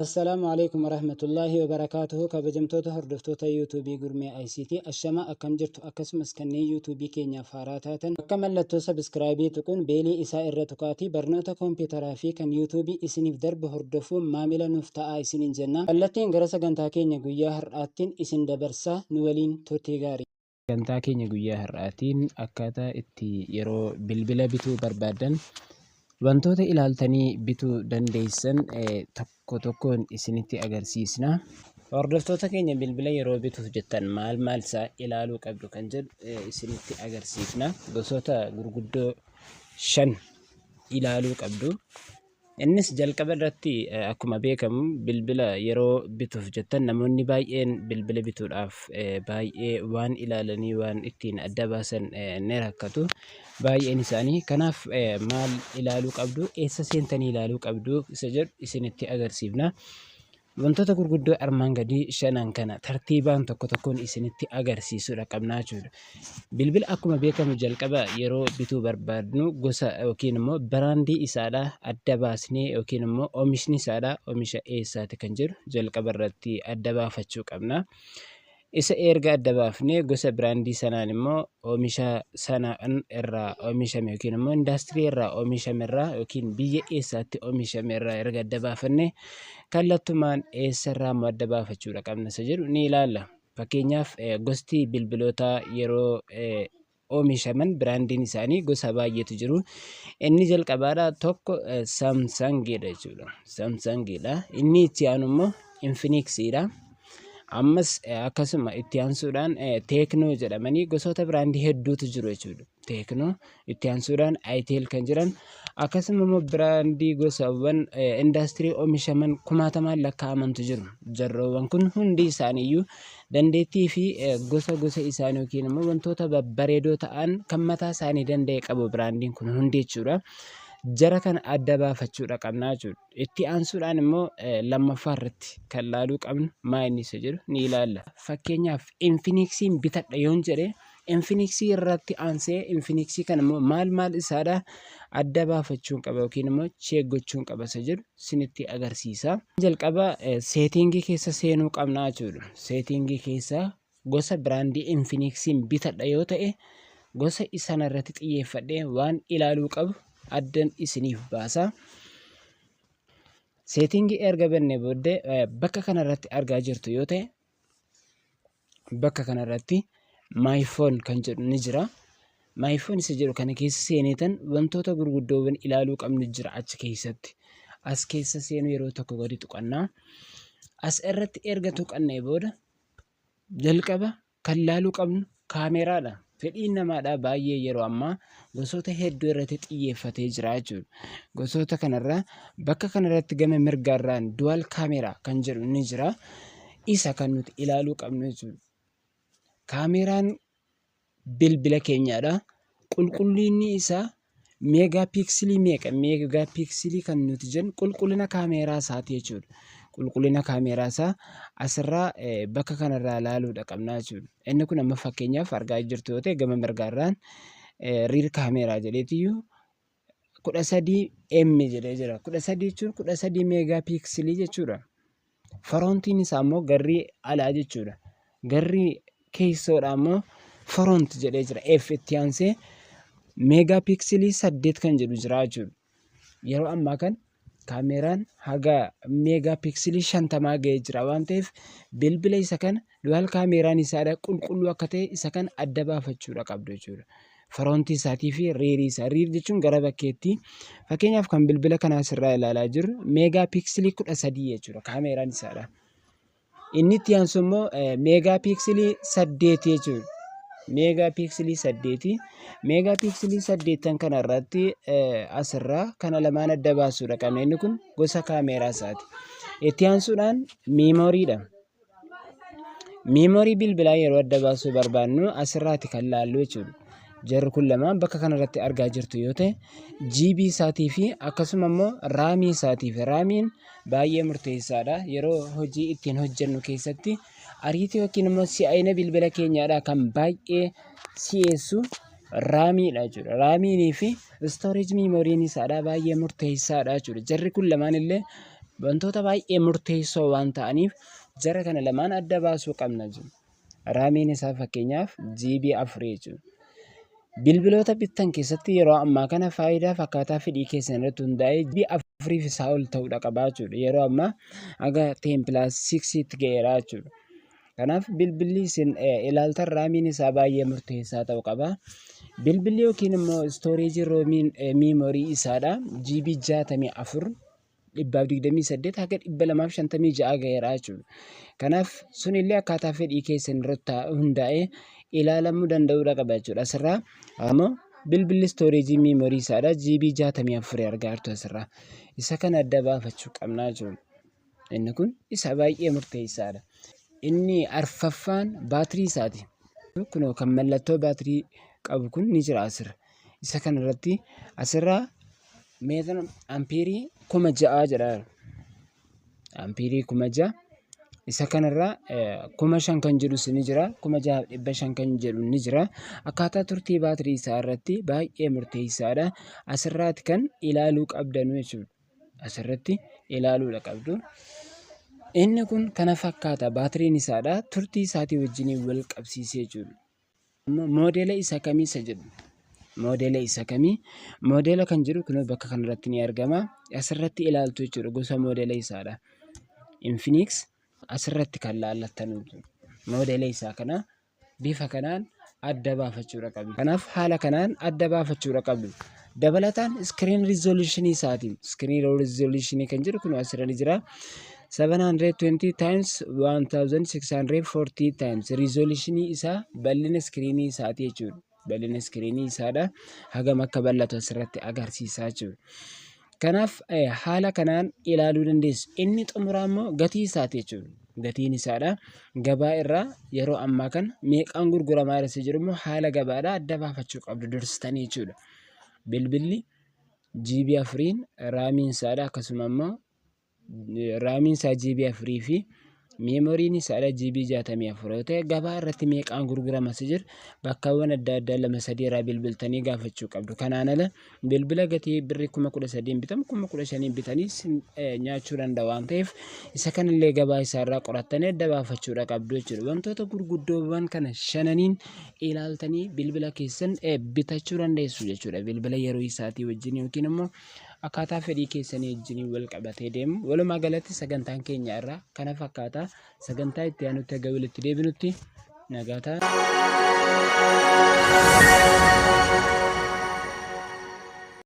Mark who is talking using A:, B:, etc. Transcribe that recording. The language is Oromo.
A: Assalaamu Aleykum Warahmatullaahi Wabarakaatuhu. Kabajamtoota hordoftoota YouTube Gurmee ICT, ashama, akkam jirtu? Akkasumas kanneen YouTube keenyaaf haaraa taatan, bakka mallattoo subscribe tuquun beelii isaa irra tuqaatii barnoota kompiitaraa fi kan YouTube isiniif darbu hordofuun maamila nuuf ta'aa isiniin jenna. Kallattiin gara sagantaa keenya guyyaa har'aattiin isin dabarsaa, nu waliin turtii gaarii. Sagantaa keenya guyyaa har'aatiin akkaataa itti yeroo bilbila bituu barbaaddan wantoota ilaaltanii bituu dandeessan tokko tokkoon isinitti agarsiisna. Hordoftoota keenya, bilbila yeroo bituuf jettan maal maal isaa ilaaluu qabdu kan jedhu isinitti agarsiifna. Gosoota gurguddoo shan ilaaluu qabdu. Innis jalqaba irratti, akkuma beekamu, bilbila yeroo bituuf jettan namoonni baay'een bilbila bituudhaaf baay'ee waan ilaalanii waan ittiin adda baasan ni rakkatu baay'een isaanii. Kanaaf maal ilaaluu qabdu, eessa seentanii ilaaluu qabdu isa jedhu isinitti agarsiifna. Wantoota gurguddoo armaan gadii shanan kana tartiibaan tokko tokkoon isinitti agarsiisuudha qabnaa jechuudha. Bilbila akkuma beekamu jalqaba yeroo bituu barbaadnu gosa yookiin immoo biraandii isaadha adda baasnee yookiin immoo oomishni isaadha oomisha eessaati kan jedhu jalqaba irratti adda baafachuu qabna. Isa erga adda baafnee, gosa biraandii sanaan immoo oomisha sanaan irraa oomishame yookiin immoo indaastirii irraa oomishame irraa yookiin biyya eessaatti oomishame irraa erga adda baafanne, kallattumaan eessarraa immoo adda baafachuudha qabna isa jedhu ni ilaalla. Fakkeenyaaf, gosti bilbilootaa yeroo oomishaman biraandiin isaanii gosa baay'eetu jiru. Inni jalqabaadha tokko Samsungidha jechuudha. Samsungidha. Inni itti aanu immoo Infinixidha. Ammas akkasuma itti aansuudhaan Tecno jedhamanii gosoota biraandii hedduutu jiru jechuudha. Tecno, itti aansuudhaan Itel kan jiran, akkasuma immoo biraandii gosawwan indaastirii oomishaman kumaatamaan lakkaa'amantu jiru. Jarroowwan kun hundi isaaniiyyuu dandeettii fi gosa gosa isaanii yookiin immoo wantoota babbareedoo ta'an kan mataa isaanii danda'e qabu biraandiin kun hundi jechuudha. Jara kana adda baafachuudha qabna jechuudha. Itti aansuudhaan immoo lammaffaa irratti kan laaluu qabnu maa inni isa jedhu ni ilaalla. Fakkeenyaaf, Infinix'n bitadha yoon jedhe, Infinixii irratti aansee Infinixii kana immoo maal maal isaadha adda baafachuun qaba yookiin immoo check gochuun qaba isa jedhu isinitti agarsiisa. Jalqaba settingii keessa seenuu qabna jechuudha. Settingii keessa gosa biraandii Infinix'n bitadha yoo ta'e, gosa isana irratti xiyyeeffadhee waan ilaaluu qabu addan isiniif baasa. Settingii erga bannee booddee, bakka kanarratti argaa jirtu yoo ta'e, bakka kanarratti "My phone" kan jedhu ni jira. "My phone" isa jedhu kana keessa seeneetan wantoota gurguddoowwan ilaaluu qabnu jira achi keessatti. As keessa seenuu yeroo tokko gadi tuqannaa. As irratti erga tuqannee booda, jalqaba kan laaluu qabnu kaameraadha. Fedhiin namaadha baay'ee yeroo ammaa gosoota hedduu irratti xiyyeeffatee jira jechuudha. Gosoota kanarraa bakka kanarratti gama mirgaarraan "dual camera" kan jedhu ni jira. Isa kan nuti ilaaluu qabnu jechuudha. Kaameraan bilbila keenyaadha. Qulqullinni isaa meegaa piiksilii meeqa? Meegaa piiksilii kan nuti jennu qulqullina kaameraa isaati jechuudha. Qulqullina kaameraa isaa asirraa bakka kanarraa ilaaluudha qabna jechuudha. Inni kun amma fakkeenyaaf argaa jirtu yoo ta'e, gama mirgaarraan "rear camera" jedheetiyyuu 13 M jedhee jira. 13 jechuun 13 meegaa piiksilii jechuudha. Frontiin isaa immoo garrii alaa jechuudha. Garrii keessoodha immoo "front" jedhee jira. F itti aansee meegaa piiksilii 8 kan jedhu jira jechuudha. Yeroo ammaa kana kaameraan haga meegaa piiksilii 50 ga'ee jira waan ta'eef, bilbila isa kana dual kaameraan isaadha qulqulluu akka ta'e isa kana adda baafachuudha qabdu jechuudha. Frontii isaatii fi rearii isaa. Rear jechuun gara bakkeetti. Fakkeenyaaf, kan bilbila kanaa asirraa ilaalaa jirru meegaa piiksilii 13 jechuudha kaameraan isaadha. Inni itti aansu immoo meegaa piiksilii 8 jechuudha. Meegaa piiksilii 8. Meegaa piiksilii saddeettan kana irratti asirraa kana lamaan adda baasuudha qabna. Inni kun gosa kaameraa isaati. Itti aansuudhaan memorydha. Memory bilbilaa yeroo adda baasuu barbaannu asirraati kan laallu jechuudha. Jarri kun lamaan bakka kanarratti argaa jirtu yoo ta'e, GB isaatii fi akkasuma immoo RAMii isaatii fi RAMiin baay'ee murteessaadha. Yeroo hojii ittiin hojjennu keessatti ariitii yookiin immoo si'aayina bilbila keenyaadha kan baay'ee si'eessu RAMiidha jechuudha. RAMiinii fi storage memoryn isaadha baay'ee murteessaadha jechuudha. Jarri kun lamaan illee Wantoota baay'ee murteessoo waan ta'aniif jara kana lamaan adda baasuu qabna jechuudha. RAMiin isaa fakkeenyaaf GB 4 jechuudha. Bilbiloota bittan keessatti yeroo ammaa kana faayidaa fi akkaataa fedhii keessan irratti hundaa'ee GB 4 fi isaa ol ta'uudha qaba jechuudha. Yeroo ammaa haga 10 plus 6 tti ga'eera jechuudha. Kanaaf bilbilli isin ilaaltan RAMiin isaa baay'ee murteessaa ta'uu qaba. Bilbilli yookiin immoo storage ROMiin memory isaadha. GB 64, 128 haga 256 ga'eera jechuudha. Kanaaf sunillee akkaataa fedhii keessan irratti hundaa'ee ilaalamuu danda'uudha qaba jechuudha. Asirraa ammoo bilbilli storage memory isaadha. GB 64 argaa jirtu asirraa. Isa kana adda baafachuu qabna jechuudha. Inni kun isa baay'ee murteessaadha. Inni arfaffaan baatirii isaati. Kunoo kan mallattoo baatirii qabu kun ni jira asirra. Isa kanarratti asirraa meetira ampiirii 6000 jedha. Ampiirii 6000, isa kanarraa 5000 kan jedhus ni jira. 6500 kan jedhu ni jira. Akkaataa turtii baatirii isaa irratti baay'ee murteessaadha. Asirraati kan ilaaluu qabdanu jechuudha. Asirratti ilaaluudha qabdu. Inni kun kana fakkaata, baatiriin isaadha. Turtii isaatii wajjin wal qabsiisee jechuudha. Moodela isa kamii isa jedhu. Moodela isa kamii? Moodela kan jedhu kun bakka kanarratti ni argama. Asirratti ilaaltu jechuudha gosa moodela isaadha. Infinix asirratti kan laallattan moodela isaa kana bifa kanaan adda baafachuudha qabdu. Kanaaf haala kanaan adda baafachuudha qabdu. Dabalataan screen resolution isaatiin, screen resolution kan jedhu kun asirra ni jira. 720 times 1640 times resolution isaa, bal'ina screenii isaati jechuudha. Bal'ina screenii isaadha. Hagam akka bal'atu asirratti agarsiisaa jechuudha. Kanaaf haala kanaan ilaaluu dandeessu. Inni xumuraa immoo gatii isaati jechuudha. Gatiin isaadha. Gabaa irraa yeroo ammaa kana meeqaan gurguramaa jira jiru immoo haala gabaadhaa adda baafachuu qabdu dursitanii jechuudha. Bilbilli GB 4n RAMiin isaadha, akkasuma immoo RAMiin isaa GB 4 fi memoryn isaadha GB 64 yoo ta'e, gabaa irratti meeqaan gurgurama si jiru bakkawwan adda addaa lama sadii irraa bilbiltanii gaafachuu qabdu. Kanaan ala bilbila gatii birrii 13,000 bitamu 15,000 bitanii nyaachuu danda'a waan ta'eef, isa kanallee gabaa isaarraa qorattanii adda baafachuudha qabdu jechuudha. Wantoota gurguddoowwan kana shananiin ilaaltanii bilbila keessan bitachuu dandeessu jechuudha. Bilbila yeroo isaatii wajjin yookiin immoo akkaataa fedhii keessanii wajjin wal qabatee deemu. Walumaa galatti sagantaan keenya irraa kana fakkaata. Sagantaa itti aanutti haga walitti deebinutti nagaa ta'a.